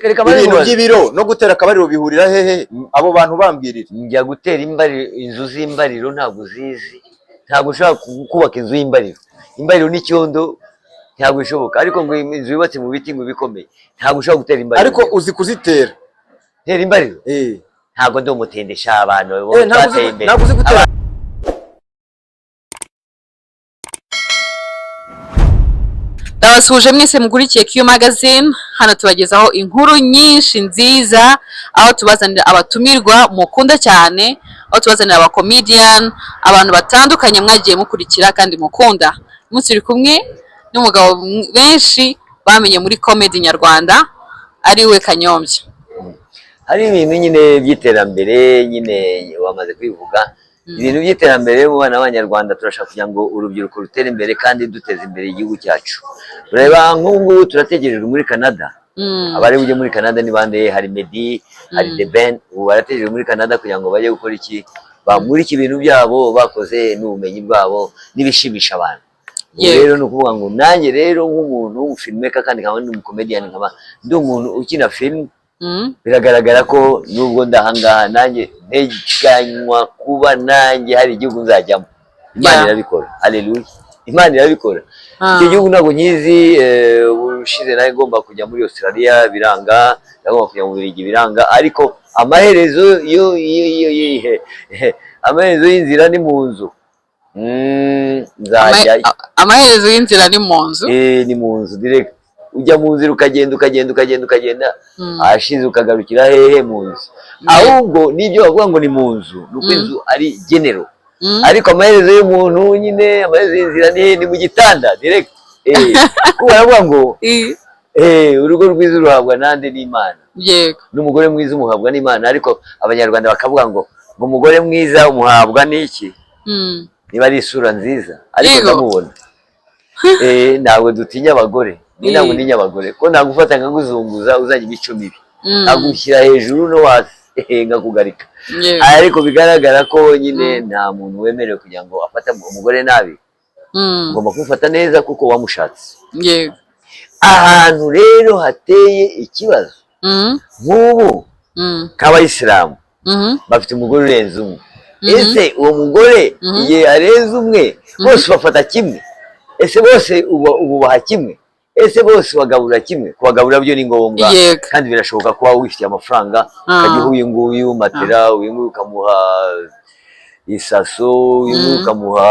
Reka Ibintu bari by'ibiro no gutera akabariro bihurira hehe? Abo bantu bambwirira. Njya gutera imbariro, inzu z'imbariro ntabwo uzizi. Ntabwo ushobora kubaka inzu y'imbariro. Imbariro n'icyondo ntabwo bishoboka, ariko ngo inzu yubatse mu biti ngo ibikomeye, ntabwo ushobora gutera imbariro. Ariko uzi kuzitera? Tera imbariro? Eh. Ntabwo ndi umutindisha abantu Eh, ntabwo twateye uzi imbere. Ntabwo uzi gutera. Ndabasuhuje mwese mukurikiye Q Magazine. Hano tubagezaho inkuru nyinshi nziza, aho tubazanira abatumirwa mukunda cyane, aho tubazanira aba comedian, abantu batandukanye mwagiye mukurikira kandi mukunda. Umunsi turi kumwe n'umugabo benshi bamenye muri comedy nyarwanda, ari we Kanyombya. Hari ibintu nyine by'iterambere, nyine wamaze kwivuga, ibintu by'iterambere mu bana b'Abanyarwanda. Turashaka kugira ngo urubyiruko rutere imbere kandi duteze imbere igihugu cyacu. Ureba nk'ubu ngubu turategerejwe muri Canada. Abari bujye muri Canada ni bande? Hari Meddy, hari The Ben. Ubu barategerejwe muri Canada kugira ngo bajye gukora iki? Bamurike ibintu byabo bakoze n'ubumenyi bwabo n'ibishimisha abantu. Ubu rero ni ukuvuga ngo nanjye rero nk'umuntu w'umufilmmaker kandi nkaba ndi umucomedian, nkaba ndi umuntu ukina film, biragaragara ko nubwo ndahangaha nanjye nteganywa kuba nanjye hari igihugu nzajyamo. Imana irabikora, haleluya, Imana irabikora. Icyo gihugu ntabwo nkizi. Ubushize nawe ngomba kujya muri Australia biranga, nagomba kujya mu Bubiligi biranga, ariko amaherezo yo yo yo yo amaherezo y'inzira ni mu nzu. Nzajya. Amaherezo y'inzira ni mu nzu. Eh, ni mu nzu direct. Ujya mu nzira, ukagenda, ukagenda, ukagenda, ukagenda, ahashize ukagarukira hehe? Mu nzu. Ahubwo n'ibyo bavuga ngo ni mu nzu, ni uko inzu ari general, ariko amaherezo y'umuntu nyine, amaherezo y'inzira ni mu gitanda direct. Kuko baravuga ngo urugo rwiza ruhabwa nande? N'Imana. N'umugore mwiza umuhabwa n'Imana, ariko Abanyarwanda bakavuga ngo umugore mwiza umuhabwa n'iki? Niba ari isura nziza, ariko ndamubona. Ntabwo dutinya abagore, ni ntabwo ntinya abagore, ko nagufata nkaguzunguza uzajya imico mibi, nkagushyira hejuru no hasi, nkakugarika. Ariko bigaragara ko nyine nta muntu wemerewe kugira ngo afate umugore nabi. Ugomba kumufata neza kuko wamushatse. Ahantu rero hateye ikibazo, nk'ubu nk'Abayisilamu bafite umugore urenze umwe. Ese uwo mugore igihe arenze umwe, bose bafata kimwe? Ese bose ububaha kimwe? Ese bose ubagaburira kimwe? Kubagaburira byo ni ngombwa, kandi birashoboka kuba wifitiye amafaranga, ukajya uha uyu nguyu matera, uyu nguyu ukamuha isaso, uyu nguyu ukamuha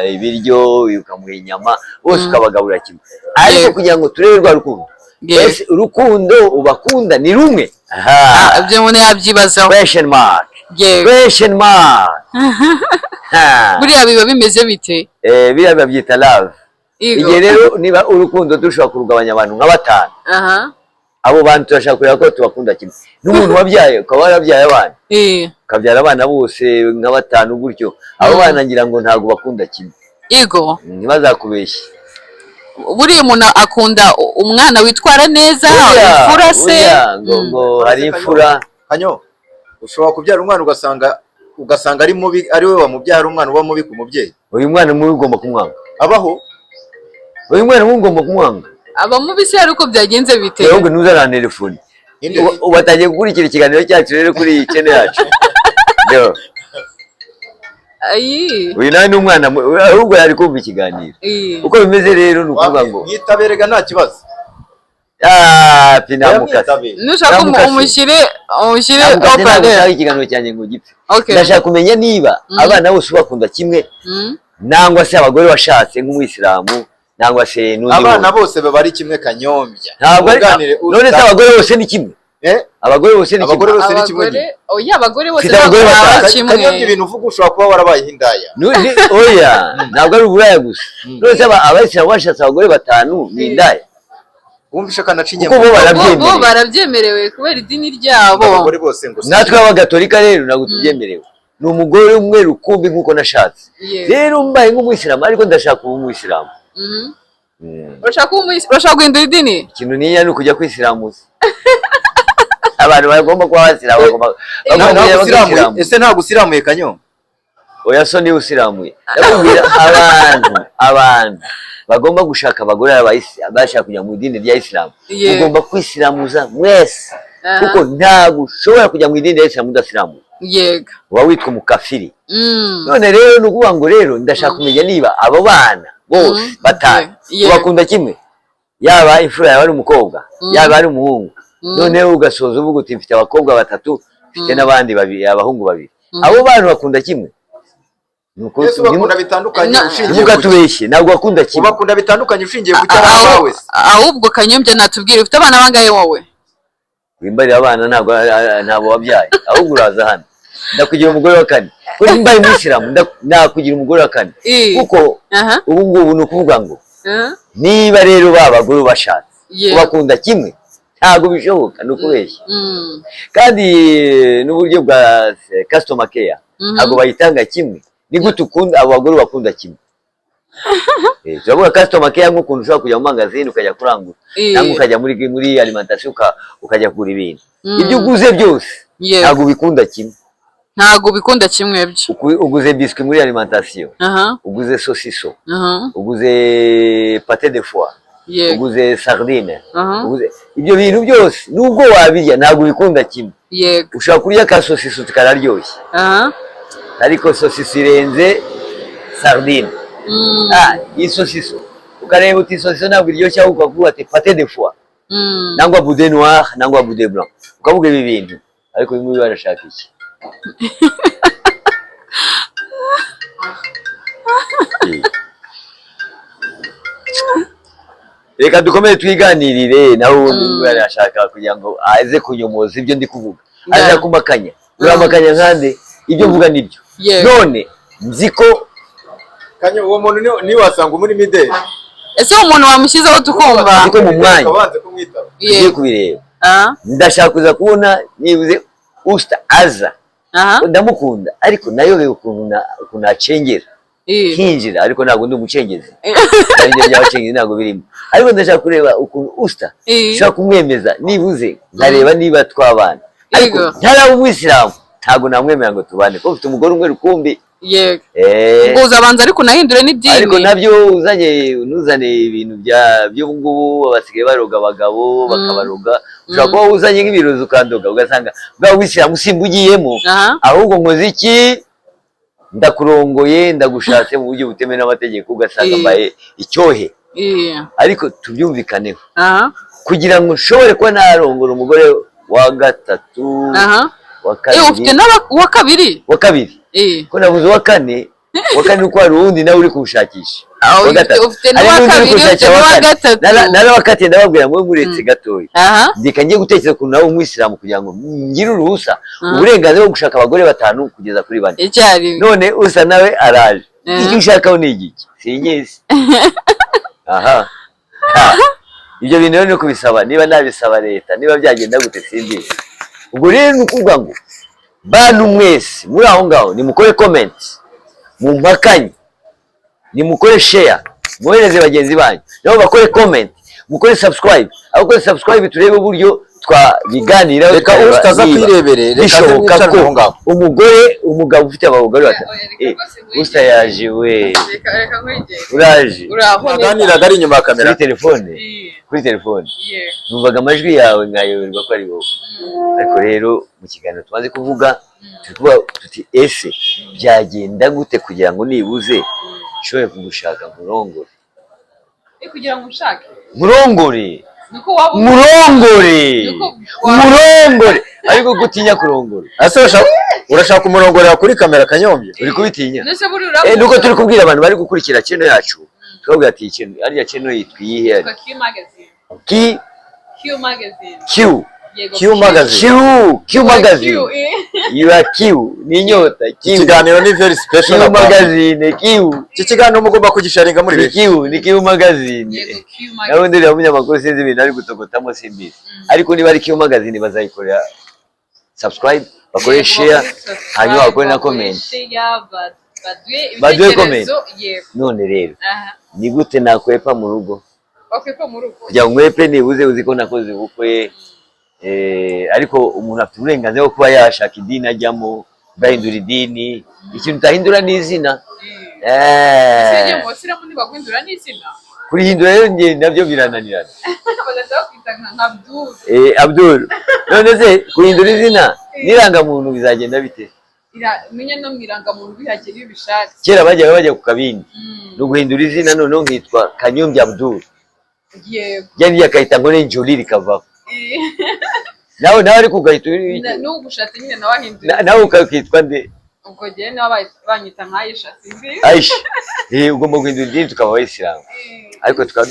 ibiryo, uyu ukamuha inyama, bose ukabagaburira kimwe. Ariko kugira ngo turebe rwa rukundo, ese urukundo ubakunda ni rumwe? Aha. Ah, ibyo umuntu yabyibazaho. Question mark. Question mark. Ha. Buriya biba bimeze bite? Biriya babyita love. Igihe rero niba urukundo dushobora kurugabanya abantu nka batanu, abo bantu turashaka kureba ko tubakunda kimwe. N'umuntu wabyaye, ukaba warabyaye abana, ukabyara abana bose nka batanu gutyo, abo bana ngira ngo ntabwo bakunda kimwe. Ntibazakubeshye. Buriya umuntu akunda umwana witwara neza, imfura se? Burya ngo ngo hari imfura. Kanyo, ushobora kubyara umwana ugasanga ari mubi, ari we wamubyara, umwana uba mubi ku mubyeyi. Uyu mwana mubi ugomba kumwanga. Abaho. Uyu mwana mubi ugomba kumwanga. Aba mubi se hari uko byagenze bite? Ahubwo ntuzanantelefone. Inde? Ubu batangiye gukurikira ikiganiro cyacu rero kuri iyi channel yacu. Yo, Ayi. uyu nawe ni umwana ahubwo yari kumva ikiganiro. Uko bimeze rero ni ukuvuga ngo Mwitaberega, nta kibazo. Ah, pinamukase. Mwitabe. Nushaka Namukase. umushyire Namukase, ntabwo haut-parleur. ushaka ikiganiro cyanjye ngo gipfe. Ndashaka kumenya niba abana bose ubakunda kimwe, nangwa se abagore washatse nk'umuyisilamu, nangwa se n'undi Abana muntu. bose baba ari kimwe, Kanyombya. Ntabwo ari Muganire. None se abagore bose ni kimwe? Eh? Abagore bose ni Abagore kimwe? bose ni kimwe. Abagore, oya, abagore bose Mfite ntabwo abagore baba batanu. kimwe. Kanyombya, ibintu uvuga ushobora kuba warabaye indaya. Oya, ntabwo ari uburaya gusa. None se abayisilamu bashatse abagore batanu ni indaya? Wumvishe kanacinya. Kuko bo Bo barabyemerewe. barabyemerewe kubera idini ryabo. Abagore bose ngo si Natwe b'Abagatolika rero ntabwo tubyemerewe, ni umugore umwe rukumbi nk'uko nashatse. Rero mbaye nk'umuyisilamu, ariko ndashaka kuba umuyisilamu. Urashaka guhindura idini? Ikintu niya ni ukujya kwisiramuza. Abantu bagomba kuba abasilamu bagomba Ntabwo kujya usiramuye. bakisiramuza. Ese ntabwo usiramuye, Kanyo? Oya, so niba usiramuye, ndakubwira abantu bagomba gushaka abagore bashaka kujya mu idini rya Isilamu, mugomba kwisiramuza mwese, kuko ntabwo ushobora kujya mu idini rya Isilamu udasiramuye, uba witwa umukafiri. None rero ni ukuvuga ngo rero ndashaka kumenya niba abo bana bose batanu ubakunda kimwe, yaba imfura yawe ari umukobwa, yaba ari umuhungu. Noneho ugasoza uvuga uti mfite abakobwa batatu, mfite n'abandi babiri, abahungu babiri. Abo bana bakunda kimwe? Nuko Yesu, bakunda bitandukanye ushingiye ku ki? Ntimukatubeshye, ntabwo bakunda kimwe. Ubakunda bitandukanye ushingiye ku cyo ari abawe se? Ahubwo Kanyombya natubwire, ufite abana bangahe wowe? Wimbarira abana, ntabwo wabyaye. Ahubwo uraza hano, ndakugira umugore wa kane, ko nimbaye umuyisilamu nakugira umugore wa kane, kuko ubu ngubu ni ukuvuga ngo niba rero ba bagore bashatse ubakunda kimwe, ntabwo bishoboka, ni ukubeshya. Kandi n'uburyo bwa customer care ntabwo bayitanga kimwe. Ni gute ukunda abo bagore bakunda kimwe? Turavuga customer care nk'ukuntu ushobora kujya mu mangazini ukajya kurangura, cyangwa ukajya muri alimentation ukajya kugura ibintu. Ibyo uguze byose ntabwo ubikunda kimwe. Ntabwo ubikunda kimwe byo. Uguze biscuit muri alimentation, uguze saucisson, uguze pâté de foie, uguze sardine, uguze ibyo bintu byose, nubwo wabirya ntabwo ubikunda kimwe. Ushobora kurya ka saucisson kararyoshye, ariko saucisson irenze sardine. Ah, iyi saucisson ukareba uti saucisson ntabwo iryoshye, ahubwo ukavuga ati pâté de foie nangwa boudin noir nangwa boudin blanc, ukavuga ibi bintu. Ariko uyu nguyu arashaka iki? Reka dukomeze twiganirire nawe. Ubundi uyu nguyu arashaka kugira ngo aze kunyomoza ibyo ndi kuvuga, aza kumakanya. Uramakanya nkande? Ibyo mvuga nibyo. None nzi ko Kanyo, uwo muntu niwasanga muri mideli. Ese uwo muntu wamushyizeho tukumva? Ariko mu mwanya Ubanze kumwitaba. tugiye kubireba, ndashaka kuza kubona nibuze usta aza. Ndamukunda, ariko nayobewe ukuntu acengera, hinjira, ariko ntabwo ndi umucengezi. Ibyo by'abacengezi ntabwo birimo, ariko ndashaka kureba ukuntu usta ushobora kumwemeza, nibuze nkareba niba twabana. Ariko ntaraba umuyisilamu, ntabwo namwemera ngo tubane, kuko mfite umugore umwe rukumbi. Ubwo uzabanza ariko unahindure n'idini. Ariko nabyo uzanye, ntuzane ibintu bya by'ubu ngubu basigaye baroga abagabo, bakabaroga. Ushobora kuba uzanye nk'ibirozi ukandoga, ugasanga bwa buyisilamu simba ugiyemo, ahubwo nkoze iki? Ndakurongoye, ndagushatse mu buryo butemewe n'amategeko, ugasanga mbaye icyohe. Ariko tubyumvikaneho, kugira ngo nshobore kuba narongora umugore wa gatatu, wa Ufite kabiri. Uwa kabiri? Wa kabiri. Ko nabuze uwa kane. Uwa kane uko hari uwundi nawe uri kuwushakisha. Ah, Uwa gatatu. ufite Hari n'uwa n'undi uri kabiri, kuwushakisha ufite uwa n'uwa kane. gatatu. Narabakatiye, ndababwira ngo muretse gatoya, ndeka ngiye gutekereza ukuntu nawe umuyisilamu kugira ngo ngire uruhusa, uburenganzira bwo gushaka abagore batanu kugeza kuri bane. Icyarimwe. None usa nawe araje, icyo ushakaho ni igiki? Sinkizi. Aha. Ha. Ibyo bintu rero ni kubisaba, niba nabisaba leta, niba byagenda gute, simbizi. Ubwo rero ni ukuvuga ngo bantu mwese muri aho ngaho, nimukore comment mumpakanye, nimukore share, mwohereze bagenzi banyu nabo bakore comment, mukore subscribe. Abakore subscribe, turebe uburyo twabiganiraho, Reka tukareba utaza niba kwirebere, reka aze bishoboka mwicare ko aho ngaho. umugore, umugabo ufite abagore batatu. Oya, reka rwose nkwegere. Usta yaje we. Reka, reka nkwegere. Uraje. Uraho neza. Naganiraga ari inyuma ya kamera. Kuri telefone, kuri telefone numvaga amajwi yawe nkayoberwa ko ari wowe. Ariko rero mu kiganiro tumaze kuvuga, turi kuvuga tuti ese byagenda gute kugira ngo nibuze nshobore kugushaka nkurongore? Kugira ngo ushake? Nkurongore. Niko waba Murongore. Niko Murongore, ariko gutinya kurongora. Ese urashaka kumurongorera kuri kamera, Kanyombya? Uri kubitinya? Nese buri Nuko turi kubwira abantu bari gukurikira channel yacu, tukabwira ati ikintu ariya channel yitwa iyihe? Yitwa Q Magazine. Ki? Q Magazine. Q? Yego. Q Magazine. Q, Q Magazine. Q, eh. You are Q, ni inyota Q. Ikiganiro ni very special. Q Magazine, Q. Iki kiganiro mugomba kugisharinga muri Ni benshi. Q, ni Q Magazine. Yego, Q Nawe Magazine. undi uriya munyamakuru sinzi ibintu ari gutogotamo, simbizi, ariko niba ari Q Magazine bazayikorera subscribe, bakore Yego, share, bakore subscribe, hanyuma bakore na bakore comment. share, baduhe Baduhe ibitekerezo, yego. None rero ni gute nakwepa mu rugo? Wakwepa mu rugo? Kugira ngo nkwepe, nibuze uzi ko nakoze ubukwe, ariko umuntu afite uburenganzira bwo kuba yashaka idini ajyamo. Ugahindura idini, ikintu utahindura ni izina. Ese Eh, mu basilamu ntibaguhindura n'izina? Kurihindura rero njye nabyo birananirana. Bagahita bakwita nka Abdul. Eh, Abdul. None se guhindura izina n'irangamuntu bizagenda bite? Menya no mu irangamuntu bihagera iyo ubishatse. Kera bajyaga bajya ku kabindi, Mm. ni uguhindura izina, noneho nkitwa Kanyombya Abdul. Yego. Ryari ryakahita ngo Njoli rikavaho. Eh, Nawe ariko ugahita n'ubu ushatse nyine nawe ahindura. Nawe ukakitwa nde? Ubwo njyewe nawe banyita nka Aisha, sinzi. Aisha. Eh, ugomba guhindura idini tukaba abayisilamu. Eh, Ariko tukaba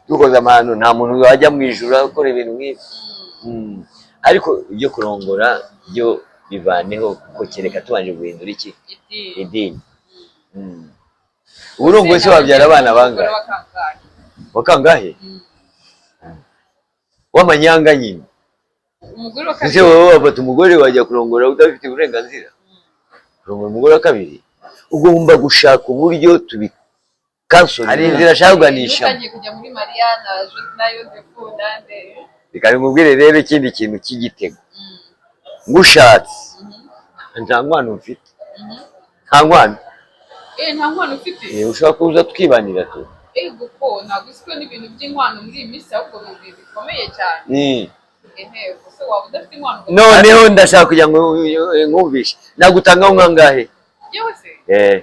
dukoze amahano, nta muntu wajya mu ijuru akora ibintu nk'ibi. Ariko ibyo kurongora byo bivaneho, kuko kereka tubanje guhindura iki? Idini. Idini. Uburongo se wabyara abana bangahe? Umugore wa kangahe? Wa kangahe? Mm. W'amanyanga nyine. Umugore wa Ese kabiri. wowe wafata umugore wajya kurongora udafite uburenganzira? Kurongora umugore wa kabiri, ugomba gushaka uburyo tubikansura. Hari inzira ashaka kuganisha. Utangiye kujya muri Mariya na na Yozefu nande. Reka nkubwire rero ikindi kintu cy'igitego. Ngushatse, nta nkwano mfite, nta nkwano. Eh, nta nkwano ufite? Eh, ushobora kuza tukibanira tu. Ego ko ntabwo uziko n'ibintu by'inkwano muri iyi minsi ahubwo bikomeye cyane. Ehe, gusa waba udafite inkwano. Noneho ndashaka kugira ngo nkumvishe, nagutangaho nkangahe? Yewe se? Eh.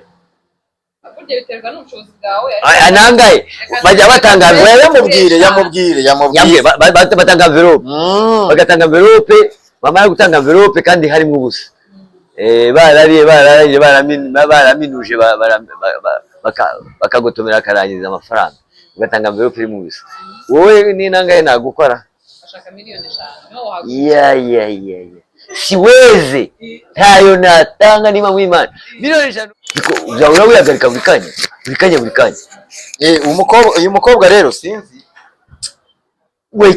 Burya biterwa n'ubushobozi bwawe. Aya, nangahe bajya batanga envelope? Yamubwire, yamubwire, yamubwire. Yambwiye, batanga envelope. Bagatanga envelope, bamara gutanga envelope kandi harimo ubusa. Eh, barariye, bararangije, baraminuje, bakagotomera, bakarangiza amafaranga, ugatanga envelope irimo ubusa. Wowe ni nangahe nagukora? Bashaka miliyoni 5 niho wahagura. Ya ya ya ya, siweze, ntayo natanga niba mu Imana miliyoni 5. Ariko uzahora wihagarika buri kanya, buri kanya, buri kanya. Eh, uyu mukobwa rero sinzi. We,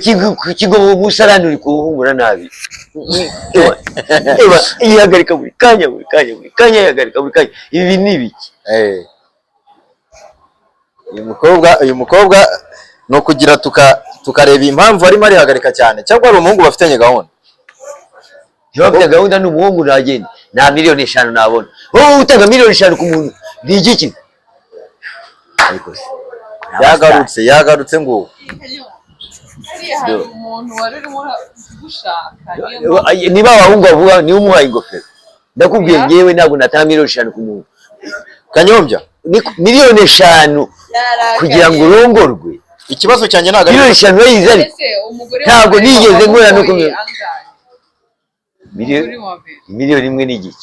kigo umusarani uri kuhumura nabi. Eba, eba, yihagarika buri kanya, buri kanya, buri kanya, yihagarika buri kanya. Ibi ni ibiki? Eh. Uyu mukobwa ni ukugira tukareba impamvu arimo arihagarika cyane, cyangwa ari umuhungu bafitanye gahunda. Niba bafite gahunda n'umuhungu, nagenda, nta miliyoni 5 nabona. Wowe utanga miliyoni 5 ku muntu ni igiki? Ariko se Yagarutse, yagarutse ngo Hariya hari umuntu wari urimo gushaka, niyo mpamvu. Niba abahungu bavuga niba umuhaye ingofero, ndakubwiye, ngewe ntabwo natanga miliyoni 5 ku muntu. Kanyombya. Ni miliyoni 5 Yarakaye. kugira ngo urongorwe? Ikibazo cyanjye ntabwo ari Miliyoni 5 urayizi ariko? Ese umugore Ntabwo wa mbere nigeze nkora no wamugoye angahe? Umugore wa mbere. 1.5 miliyoni.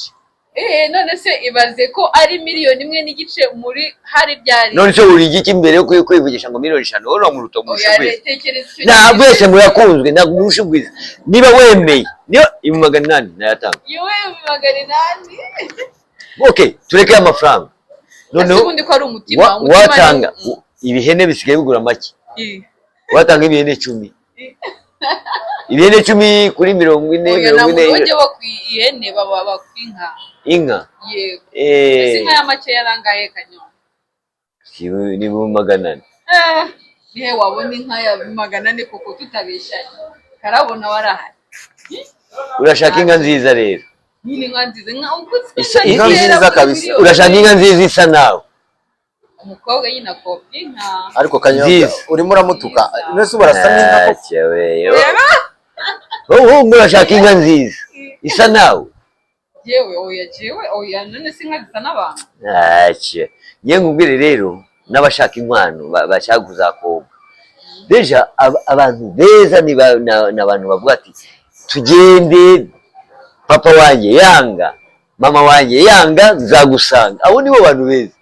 Eh, none se ibaze ko ari miliyoni 1.5 muri hari ryari? None se uri igiki mbere yo kwivugisha ngo miliyoni 5? Wowe uramuruta, umurusha Oya, ubwiza. tekereza icyo Ntabwo gihe. wese murakunzwe, ntabwo umurusha ubwiza. Niba wemeye niyo 800,000 nayatanga. Yewe, 800,000. Okay, tureke amafaranga. Ese Noneho ubundi ko ari umutima, umutima watanga ibihene bisigaye bigura make. Watanga ibihene 10, ibihene 10 kuri 40. Oya, nta mirongo muntu ine bajya bakwi ihene, baba bakwinka. Inka. Yego. Ese Eh, inka ya make yarangaye, Kanyo? Ni mu 400. Eh, nihe wabona inka ya 400 koko tutabeshyanye? Karabona warahari. Urashaka inka nziza rero. Nyine inka nziza, inka ubwo Inka nziza kabisa. Urashaka inka nziza isa nawe. Umukobwa nyine akopye inka. Ariko Kanyombya, Nziza. urimo uramutuka. None se barasa n'inka koko? Wowe urashaka inka nziza isa nawe. Yewe, oya, jewe oya. None se inka zisa n'abantu? Ntacyo ngiye nkubwire rero, n'abashaka inkwano bashaka kuzakobwa, déjà abantu beza ni abantu bavuga ati: "Tugende, papa wanjye yanga, mama wanjye yanga, nzagusanga." Abo nibo bantu beza.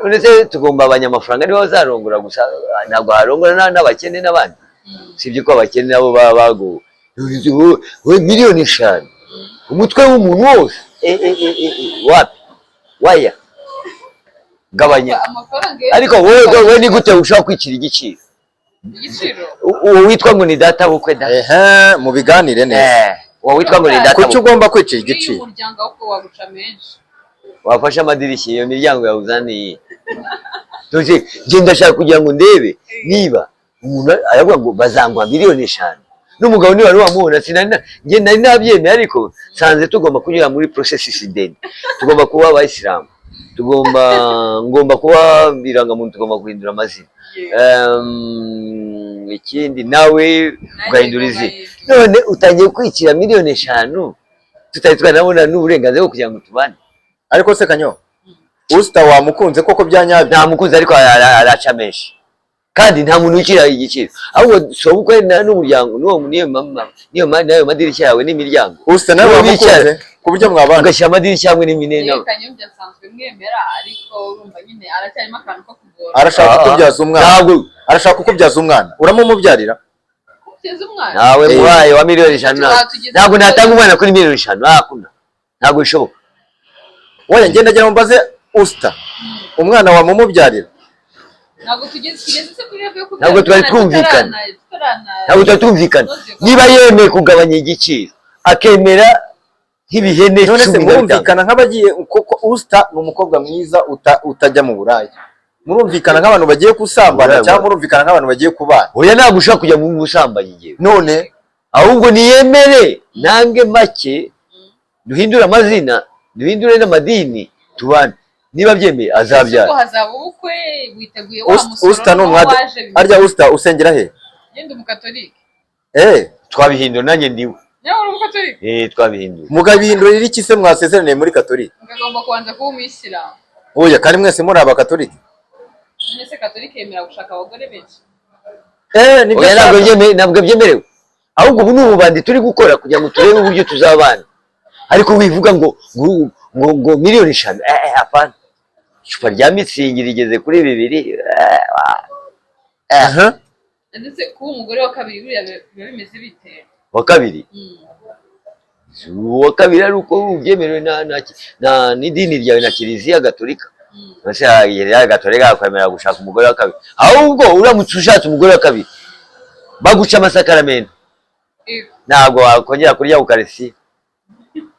None se tugomba abanyamafaranga nibo bazarongora gusa? Ntabwo harongora n'abakene n'abandi. Sibye ko abakene nabo baba bagowe. Wowe miliyoni 5 umutwe w'umuntu wose? Eh, eh, eh, eh, eh, wapi, waya gabanya. Amafaranga. Ariko wowe ni gute ushobora kwicira igiciro? Igiciro? Uwo witwa ngo ni data bukwe da. Ehe, mubiganire neza. Eh, uwo witwa ngo ni data Kuki bukwe. ugomba kwicira Uriya igiciro? umuryango ahubwo waguca menshi. Wafashe amadirishya, iyo miryango yawe uzaniye. Tuzi njye ndashaka kugira ngo ndebe niba umuntu aravuga ngo bazanguha miliyoni 5. N'umugabo niba wari wamubona, sinari njye nari nabyemeye, ariko nsanze tugomba kunyura muri processus ndende. Tugomba kuba abayisilamu, tugomba ngomba kuba irangamuntu, tugomba guhindura amazina. Ikindi nawe ugahindura izina. None utangiye kwikira miliyoni 5, tutari twanabona n'uburenganzira bwo kugira ngo tubane. Ariko se Kanyo, usita wamukunze koko bya nyabyo? Nta mukunzi, ariko araca menshi, kandi nta muntu wikira igiciro. Ahubwo soba ubukwe n'umuryango n'uwo niyo mama niyo n'ayo madirishya yawe n'imiryango. Usita nawe Niyo wamukunze bicara, ku buryo mwabana? Ugashyira amadirishya hamwe n'imine. Yewe, Kanyombya nsanzwe mwemera, ariko urumva nyine aracyarimo akantu ko kugora. Arashaka kukubyaza umwana. Ntabwo. Arashaka kukubyaza umwana, uramumubyarira? Kugeza umwana. Ntawe muhaye wa miliyoni 5. Tugeze Ntabwo natanga umwana kuri miliyoni 5, ntakunda, ntabwo bishoboka. Wowe ngenda agira ngo mbaze usita, umwana wamumubyarira? Ntabwo tugeze se kuri level yo kubyara Ntabwo twari umwana? twumvikana. Tutarana Ntabwo tuba tumvikana. Niba yemeye kugabanya igiciro, akemera nk'ibihene None se 15. Murumvikana nk'abagiye, kuko usita ni umukobwa mwiza utajya mu buraya, murumvikana nk'abantu bagiye gusambana Buraya, cyangwa murumvikana nk'abantu bagiye kubana? Oya, ntabwo ushobora kujya mu busambanyi igihe. None? Ahubwo niyemere nange make, duhindure amazina, duhindure n'amadini, tubane. Niba byemeye azabyara. Ubwo hazaba ubukwe, witeguye wa musoro? Usita ni Noneho umwade. waje Arya usita usengera he? Ngenda umukatolike. Twabihindura, nanjye ndiwe. Nawe uri umukatolike? Eh, twabihindura. Mugabihindurira iki se mwasezeraniye muri katolika? Ngagomba kubanza kuba umuyisilamu. Oya, kandi mwese muri abakatolika. None se katolike yemera gushaka abagore benshi? Nibyo Oya, ntabwo ashaka. Ntabwo byemerewe. Ahubwo ubu ni ububandi turi gukora kugira ngo turebe uburyo tuzabana. Ariko wivuga ngo miliyoni 5, hapana. Icupa rya Mützig rigeze kuri 2. Aha. Ndetse kuba umugore wa kabiri buriya biba bimeze bite? Wa kabiri? Uwa kabiri ari uko ubyemerewe na n'idini ryawe na Kiliziya Gatolika. Ese Kiliziya Gatolika yakwemera gushaka umugore wa kabiri? Ahubwo uramutse ushatse umugore wa kabiri, baguca amasakaramentu. Ntabwo wakongera kurya ukarisiya,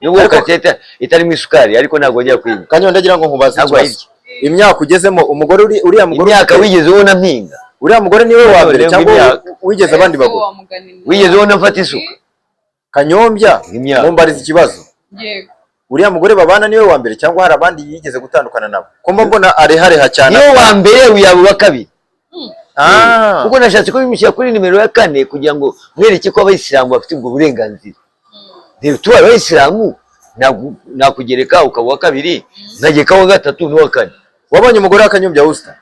nubwo ukarisiya itarimo isukari, ariko ntabwo wongera kuyinywa. Kanyo, ndagira ngo nkubaze Ntabwo ikibazo. Imyaka ugezemo, umugore uri uriya mugore Imyaka wigeze ubona mpinga? Uriya mugore niwe wa mbere Noneho cyangwa imyaka. wigeze abandi Ese bagore? wa mugani Wigeze ubona mfata isuka? Kanyombya, Imyaka. mumbarize ikibazo. Yego. Uriya mugore babana niwe wa mbere cyangwa hari abandi yigeze gutandukana nabo? Ko mba mbona arehareha cyane. Niyo wa mbere, yaba uwa kabiri. Kuko nashatse ko bimushyira kuri nimero ya kane kugira ngo mwereke ko abayisilamu bafite ubwo burenganzira. Reba, tubaye abayisilamu, nakugereka ukaba uwa kabiri, nkageka uwa gatatu n'uwa kane. Wabonye umugore wa Kanyombya, Usita?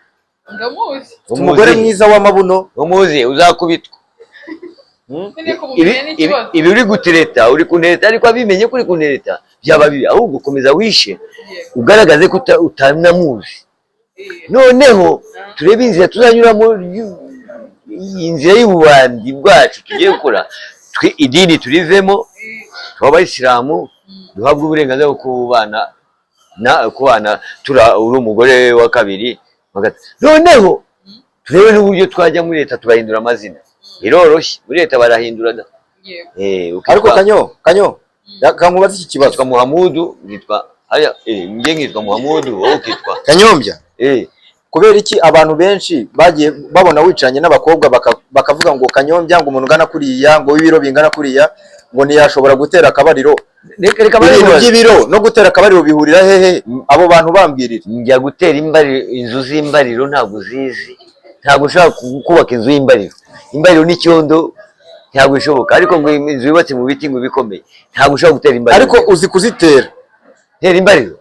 Ndamuzi. Umugore mwiza w'amabuno. Umuzi uzakubitwa. None Ibi kumumenya ni ikibazo? Ibi uri gutereta, uri kuntereta, ariko abimenye ko uri kuntereta byaba bibi. Ahubwo komeza wishe, ugaragaze ko utanamuzi. Noneho turebe inzira tuzanyuramo, inzira y'ububandi bwacu tugiye gukora. Twe idini turivemo, tuba abayisilamu, duhabwe uburenganzira bwo kubana na kubana tura uri umugore wa kabiri, wa gatatu. Noneho turebe n'uburyo twajya muri leta tugahindura amazina. Biroroshye, muri leta barahindura da. Ukitwa Ariko Kanyo, kankubaze iki kibazo. Nkitwa Muhamudu, nkitwa haya, njye nkitwa Muhamudu, wowe ukitwa Kanyombya, kubera iki abantu benshi bagiye babona wicaranye n'abakobwa bakavuga ngo Kanyombya, ngo umuntu ungana kuriya, ngo w'ibiro bingana kuriya, ngo ntiyashobora gutera akabariro? Reka Ibintu baribaze. by'ibiro no gutera akabariro bihurira hehe? Abo bantu bambwirira. Njya gutera imbariro, inzu z'imbariro ntabwo uzizi. Ntabwo ushobora kubaka inzu y'imbariro. Imbariro n'icyondo ntabwo bishoboka. Ariko ngo inzu yubatse mu biti ngo ibikomeye, ntabwo ushobora gutera imbariro. Ariko uzi kuzitera? Tera imbariro?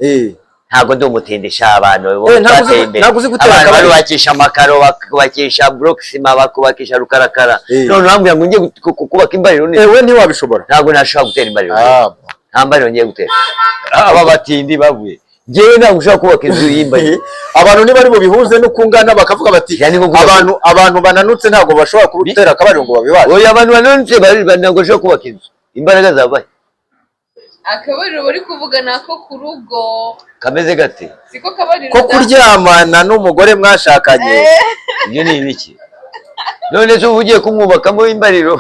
Ntabwo ndi umutindisha. Abantu bateye imbere. Ntabwo uzi gutera Abantu akabariro. barubakisha amakaro, bakubakisha bloc-ciment, bakubakisha rukarakara. None urambwira ngo njye kubaka imbariro ni We ntiwabishobora? Ntabwo nashobora gutera imbariro. Ah. Nta mbariro ngiye gutera. Aba batindi bavuye, njyewe ntabwo ushobora kubaka inzu y'imbariro. Abantu ntibari bubihuze n'uko ungana, bakavuga bati Yani nko kuvuga- abantu bananutse ntabwo bashobora gutera akabariro ngo babibashe. Oya, abantu bananutse ntabwo bashobora kubaka inzu. Imbaraga zabaye. Akabariro bari kuvuga ni ako ku rugo. Kameze gate? Siko kabariro. Ko kuryamana n'umugore mwashakanye. Ibyo ni ibiki? None se uba ugiye kumwubakamo imbariro?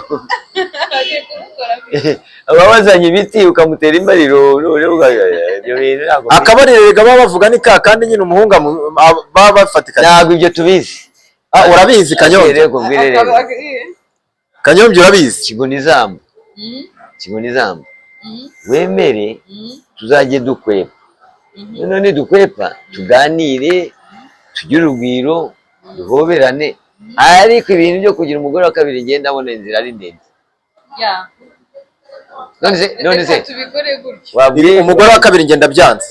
Agiye kumukora. Aba wazanye ibiti ukamutera imbariro, none ibyo bintu ntabwo Akabariro rega baba bavuga ni ka kandi nyine umuhungu baba bafatikanye. Ntabwo ibyo tubizi. Ah, urabizi, Kanyombya? Rero kubwire rero. Kanyombya urabizi. Kigonizamu, kigonizamu, wemere tuzajye dukwepa. Noneho nidukwepa tuganire, tugire urugwiro, duhoberane, ariko ibintu byo kugira umugore wa kabiri ngenda ndabona inzira ari ndende. None se Reka tubikore gutyo. Wabwiye Umugore wa kabiri ngenda byanze.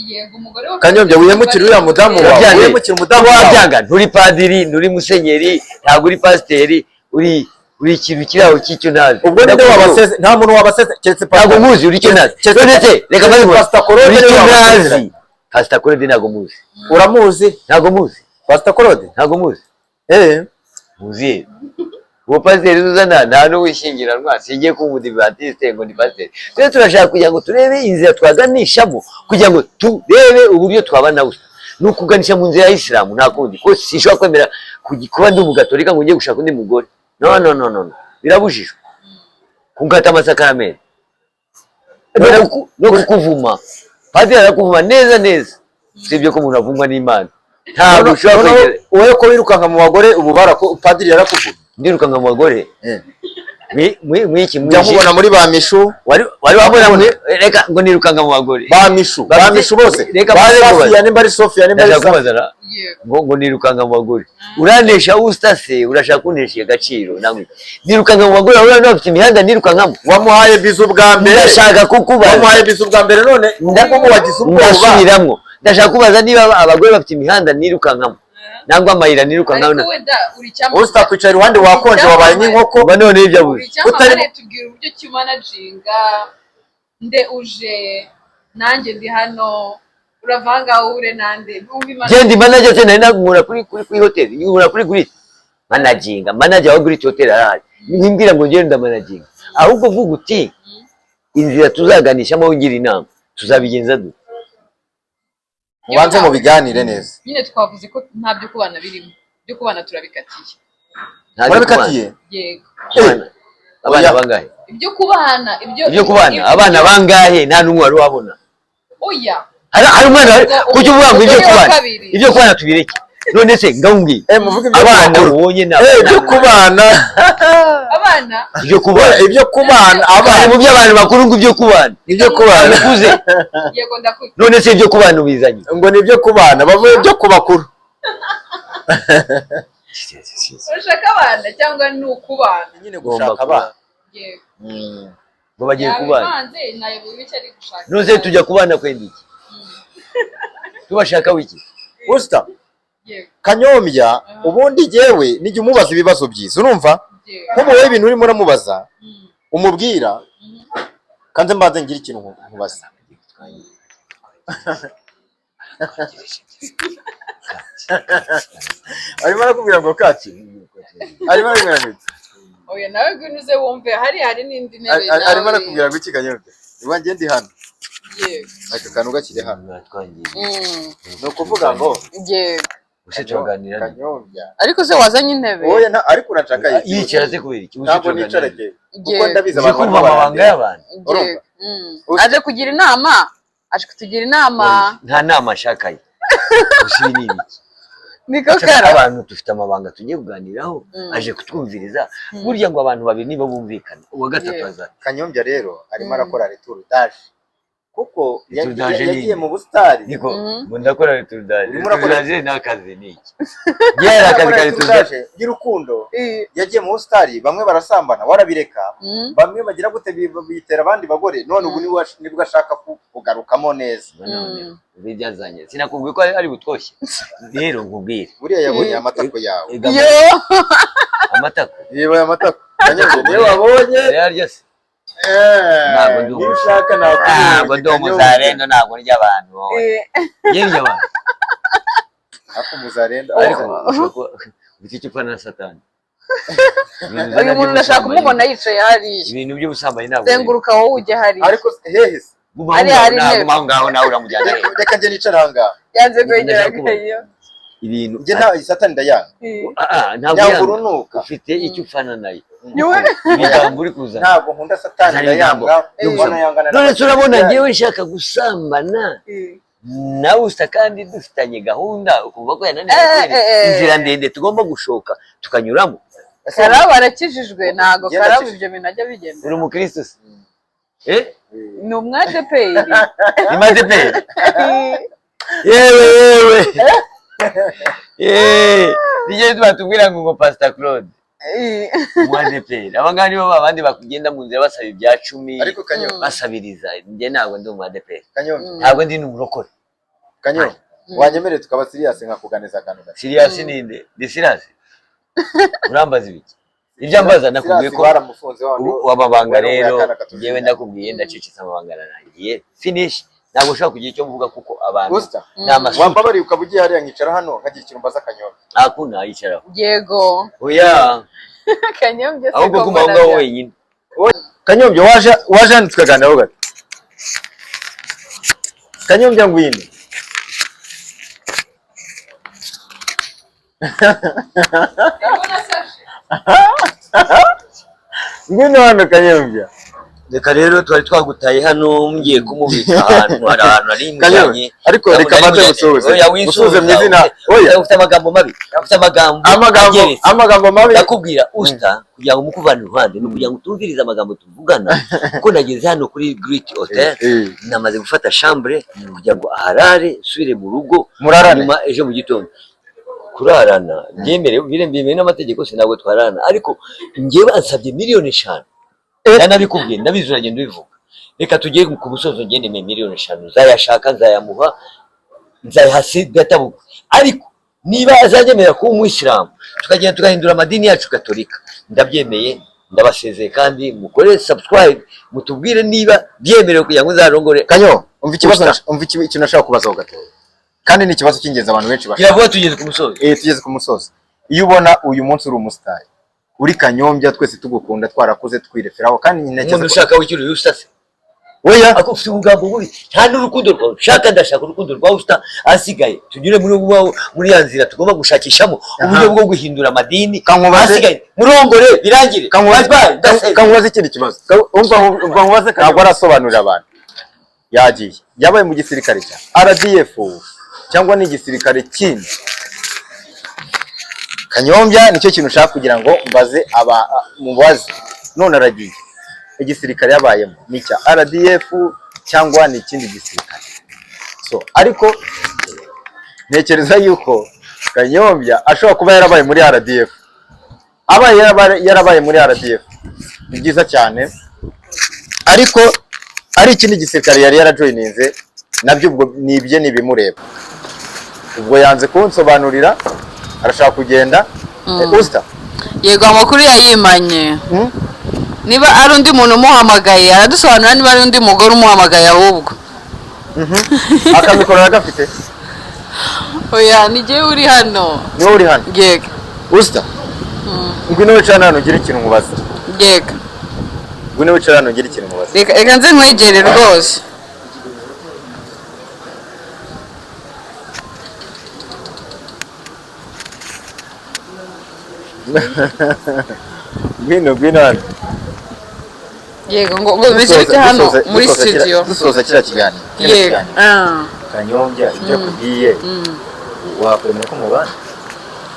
Yego, umugore wa Kanyombya, wihemukire uriya mudamu wawe. Urabyanze. Wihemukire umudamu wawe. Wabyanga, nturi padiri, nturi musenyeri, ntabwo uri pasiteri, uri ikintu kiri aho cy'icyo ntazi. Ubwo ninde wabaseze? Nta muntu wabaseze keretse Ntabwo muzi, uri icyo ntazi. Keretse- None se reka keretse maze Pastor Claude uri niwe icyo ntazi. wabasezeranye. Pastor Claude ntabwo muzi. Uramuzi? Ntabwo muzi. Pastor Claude? Ntabwo muzi. Eh. Muzi uwo pasiteri uzana nta n'uwishyingiranwa, singiye kuba umudivantiste ngo ni pasiteri. Twe turashaka kugira ngo turebe inzira twaganishamo, kugira ngo turebe uburyo twabana busa. Ni ukuganisha mu nzira ya isilamu, nta kundi, ko sinshobora kwemera kuba ndi umugatolika ngo njye gushaka undi mugore. No, no, no, no, no. Birabujijwe kungata amasakaramentu no kukuvuma. Padiri arakuvuma neza neza, usibye ko umuntu avumwa n'Imana, ntabwo ushobora Noneho kwegera. wowe ko wirukanka mu bagore ubu barako padiri yarakuvuga. Ndirukanka mu bagore mwiki? Njya nkubona muri ba mishu. Wari wabona reka ngo nirukanka mu bagore. Ba mishu, ba mishu bose. Reka Ba maze Sofia, kubaza. nimba ari Sofia, nimba ari Ndashaka Sofia. kubaza Yego. ngo nirukanka mu bagore, uranesha usitase, urashaka kunesha agaciro nawe. Nirukanka mu bagore, urabona bafite imihanda nirukankamo. Wamuhaye bizu bwa mbere. Ndashaka kukubaza. Wamuhaye bizu bwa mbere, none ubu wagize ubwoba. Ndasubiramwo, ndashaka kubaza niba abagore bafite imihanda nirukankamo nangwa amayira nirukankamo. Ariko wenda uri icyamamare. Usita kwicara iruhande wakonje, wabaye nk'inkoko. Uba none ibyo Uri abuze. icyamamare, Utari- tubwira uburyo ki umanaginga nde uje nanjye ndi hano, uravanga uhure nande wumva. Genda manager se, nari nankura kuri hotel, nkura kuri Great managinga, manager wa Great Hotel arahari, ntimbwira ngo ngende ndamanaginga. Ahubwo vuga uti inzira tuzaganishamo, ngira inama, tuzabigenza dute? Mubanze mubiganire neza. Nyine twavuze ko nta byo kubana birimo, byo kubana turabikatiye. Nta byo Murabikatiye? Yego. kubana. Abana Oya. bangahe? Ibyo kubana, ibyo Ibyo kubana, abana bangahe? Nta n'umwe wari wabona. Oya. Hari umwana kuki uvuga ngo ibyo Umugore wa kubana? kabiri. Ibyo kubana tubireke. None se ngawumbwiye Eh, muvuge ibyo abana kubakuru. ubonye ni Eh, ibyo kubana. Abana. Ibyo kubana. Ibyo kubana. Abana Abana. mu by'abantu bakuru ngo ibyo kubana. Ibyo kubana. Ukuze. Yego, ndakuze. None se ibyo kubana ubizanye? Ngo ni ibyo kubana, bavuye ibyo kubakuru. Urashaka abana cyangwa ni ukubana? Nyine Ugomba gushaka abana. Yego. Ngo bagiye kubana. Yabivanze, nayobewe icyo ari gushaka. None se tujya kubana kwenda iki? Tubashaka wiki? Usita Yego. Kanyombya, ubundi jyewe nijya umubaza ibibazo byiza, urumva? Yego. Nk'ubu wowe ibintu urimo uramubaza, umubwira kandi mbanze ngira ikintu nkubaza. Arimo arakubwira ngo kaki, arimo arakubwira ngo iki? Oya, nawe ngwino uze wumve, hari n'indi ntebe. Arimo Nawe. arakubwira ngo iki, Kanyombya? Iwanjye ndi hano. Yego. Aka kantu gakiri hano. Mwatwangiye. Ni ukuvuga ngo Yego. Ubuse turaganira nde? Kanyombya. Ariko se wazanye intebe? Oya, ariko urashaka iki? Yicara se kubera iki? Ubuse Ntabwo turaganira nicara nde? jyewe, kuko Yego. ndabizi Uzi abantu kumva barimo amabanga barandeba. y'abantu. Urumva? Yego. Aje kugira inama, aje kutugira inama. Nta nama ashakaye. Gusa ibi ni ibiki? Niko kara. Abantu dufite amabanga tugiye kuganiraho, aje kutwumviriza. Burya ngo abantu babiri niba bumvikana, uwa gatatu Yeah. aza. Kanyombya rero arimo arakora retour d'âge, kuko Retour d'âge ni yagiye mu busitani. Niko ngo ndakora retour d'âge. Urimo urakora- Retour d'âge ni akazi, ni iki? Njye hari akazi ka Arakora retour retour d'âge. d'âge y'urukundo. Yagiye mu busitani, bamwe barasambana warabireka, bamwe bagira gute, bitera abandi bagore, none ubu nibwo ashaka kugarukamo neza. None ibi byazanye, sinakubwiye ko ari butwoshye? Rero nkubwire. Buriya yabonye amatako yawe. Ega Yo. amatako. Niba amatako, Kanyombya, niyo wabonye. Yarya se? Eh, Ntabwo ndi niba ushaka nakubwira. Ntabwo ndi umuzarendo, ntabwo ndya abantu wowe. Njye ndya abantu. Ariko umuzarendo Ariko ushobora kuba ufite icyo upfa na satani. Ibintu uzana Uyu muntu ndashaka by'ubusambanyi. kumubona yicaye hariya. Ibintu by'ubusambanyi ntabwo Zenguruka wowe ujye hariya. Ariko hehe se? Guma aho Hariya ngaho, hari nawe intebe. guma aho ngaho, nawe uramujyana he? Reka njye nicara aha ngaha. Yanze kwegera Ndashaka kubona. akayo. Ibintu Njye nta satani ndayanga. Ah, ah, ntabwo Nyanga yanga. urunuka. Ufite icyo upfana nayo. Niwe. Ibigambo uri kuzana. Ntabwo nkunda satani, Zana ibigambo. ndayanga. Mbona yangana None se urabona njyewe nshaka gusambana nawe usa kandi dufitanye gahunda, ukumva ko yananiwe Eh, kweri. eh, eh. Inzira ndende tugomba gushoka tukanyuramo. Karabo arakijijwe, ntago Njye Karabo ndakijijwe. ibyo bintu ajya bigenda. Uri umukristo se? Eh, Ni umwadeperi. ni madeperi? Yewe yewe, yeee, nijye batubwira ngo Pastor Claude umwadeperi, aba ngaba nibo babandi bakugenda mu nzira basaba ibya cumi, Ariko Kanyo, basabiriza. Njye ntabwo ndi umwadeperi. Kanyo, Ntabwo ndi n'umurokore. Kanyo, wanyemereye tukaba serious, nkakuganiza akantu gato? Serious ninde? Ndi serious? Urambaza ibiki? Ibyo ambaza nakubwiye Serious ko baramufunze wa ubu amabanga wari rero akana katuzi. Njyewe ndakubwiye, ndacecetse, amabanga ararangiye, finish. Ntabwo ushobora kugira icyo mvuga kuko abantu Gusta, ni amasuku. wambabariye ukaba ugiye hariya nkicara hano, nkagira ikintu mbaza Kanyombya? Nta yicaraho. Yego. Oya. Kanyombya se Ahubwo ko guma aho mbona ngaho wenyine. Kanyombya, waje hano tukaganiraho gato. Kanyombya, ngwino. Ngwino hano, Kanyombya. Reka rero, twari twagutaye hano, ngiye kumubika ahantu, hari ahantu nari Kanyombya, mujyanye. ariko reka mbanze gusuhuze. Oya, Gusuhuze mu izina. Oya, Oya. ufite amagambo mabi, ufite amagambo Amagambo ageretse. Amagambo mabi. Ndakubwira usita kugira ngo mukuvane iruhande, ni ukugira ngo utumvirize amagambo tuvugana, kuko nageze hano kuri Great Hotel, namaze gufata chambre kugira ngo aharare, nsubire mu rugo. Murarane? Nyuma ejo mu gitondo. Kurarana byemerewe, byemewe n'amategeko se? Ntabwo twararana, ariko njyewe ansabye miliyoni 5. Ndanabikubwiye, ndabizi, uragenda ubivuga. Reka tugere ku musozo. Ngende miliyoni 5 nzayashaka, nzayamuha, nzayaha si databukwe. Ariko niba azanyemerera kuba umuyisilamu, tukagenda tugahindura amadini yacu gatolika, ndabyemeye. Ndabasezeye, kandi mukore subscribe, mutubwire niba byemerewe kugira ngo nzarongore. Kanyo, umva ikibazo. Gusta. Umva ikintu nashaka kubazaho gatoya, kandi ni ikibazo cy'ingenzi abantu benshi bashaka. Gira vuba, tugeze ku musozo. Eh, tugeze ku musozo. Iyo ubona uyu munsi uri umusitari, uri Kanyombya, twese tugukunda, twarakuze twireferaho, kandi ntekereza Umuntu ko ushaka wikiri usase. Oya. Ako ufite ubugambo bubi, nta n'urukundo rwawe ushaka. Ndashaka urukundo rwa usita, asigaye tunyure muri ya nzira tugomba gushakishamo uburyo bwo guhindura amadini. Kankubaze- Asigaye murongore birangire. Kankubaze. Bye bye, ndasezeye. Kankubaze ikindi kibazo. Umva nkubaze, ntabwo arasobanurira abantu. Yagiye, yabaye mu gisirikare cya RDF cyangwa ni igisirikare kindi? Kanyombya, nicyo kintu ushaka kugira ngo mbaze, aba mubaze. None aragiye, igisirikare yabayemo ni icya RDF cyangwa ni ikindi gisirikare? So ariko ntekereza yuko Kanyombya ashobora kuba yarabaye muri RDF. Abaye yarabaye muri RDF ni byiza cyane, ariko ari ikindi gisirikare yari yarajoyininze, nabyo ubwo ni ibye, ni ibimureba. Ubwo yanze kunsobanurira, arashaka kugenda. Usita. Yego, amakuru yayimanye. Niba ari undi muntu umuhamagaye aradusobanurira, niba ari undi mugore umuhamagaye ahubwo. Akamikoro aragafite. Oya, ni jyewe uri hano. Niwe uri hano? Yego. Usita, ngwino wicara hano ugire ikintu nkubaza. Yego. Ngwino wicara hano ugire ikintu nkubaza. Reka nze nkwegere rwose. Ngwino, ngwino hano. Yego, ngo bimeze bite hano muri studio? Dusoza kiriya kiganiro, kino Yego. kiganiro. Kanyombya, ibyo akubwiye, wakwemera ko mubana?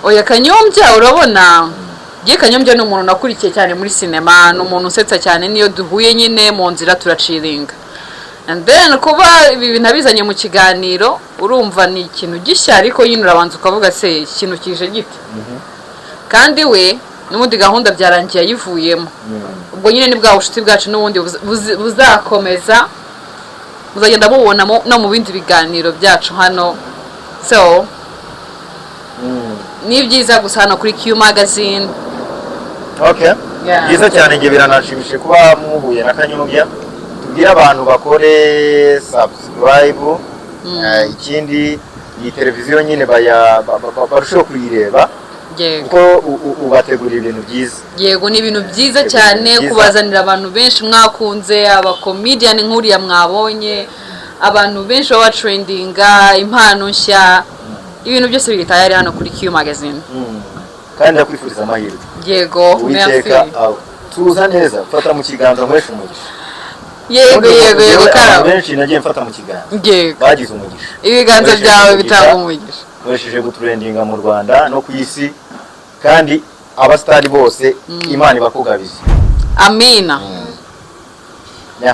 Oya, Kanyombya, urabona ngiye, Kanyombya ni umuntu nakurikiye cyane muri sinema, ni umuntu usetsa cyane. Niyo duhuye nyine mu nzira turaciringa, and then kuba ibi bintu abizanye mu kiganiro, urumva ni ikintu gishya. Ariko nyine urabanza ukavuga se ikintu kije gite? Kandi we n'ubundi gahunda byarangiye ayivuyemo. Ubwo nyine ni bwa bucuti bwacu n'ubundi buzakomeza, muzagenda mubona no mu bindi biganiro byacu hano. So ni byiza gusa hano kuri Q Magazine. Okay. Yeah. Byiza cyane, njye biranashimishije kuba muhuye na Kanyombya. Tubwire abantu bakore subscribe. Ikindi iyi televiziyo nyine barusheho kuyireba, kuko ubategurira ibintu byiza. Yego, ni ibintu byiza cyane. Byiza. Kubazanira abantu benshi mwakunze, abakomedian nk'uriya mwabonye, abantu benshi baba trendinga, impano nshya, ibintu byose biri tayari hano kuri Q Magazine. Kandi ndakwifuriza amahirwe. Yego. Uwiteka Merci. Aho tuza neza, fata mu kiganza nyweshe umugisha. Yego. Ubundi Yego, njyewe abantu karabo. benshi nagiye mfata mu kiganza bagize umugisha. Ibiganza Nkoresheje byawe umugisha. bitanga umugisha. Nkoresheje gutrendinga mu Rwanda no ku isi, kandi Abasitari bose, Imana ibakugabiza. Amina.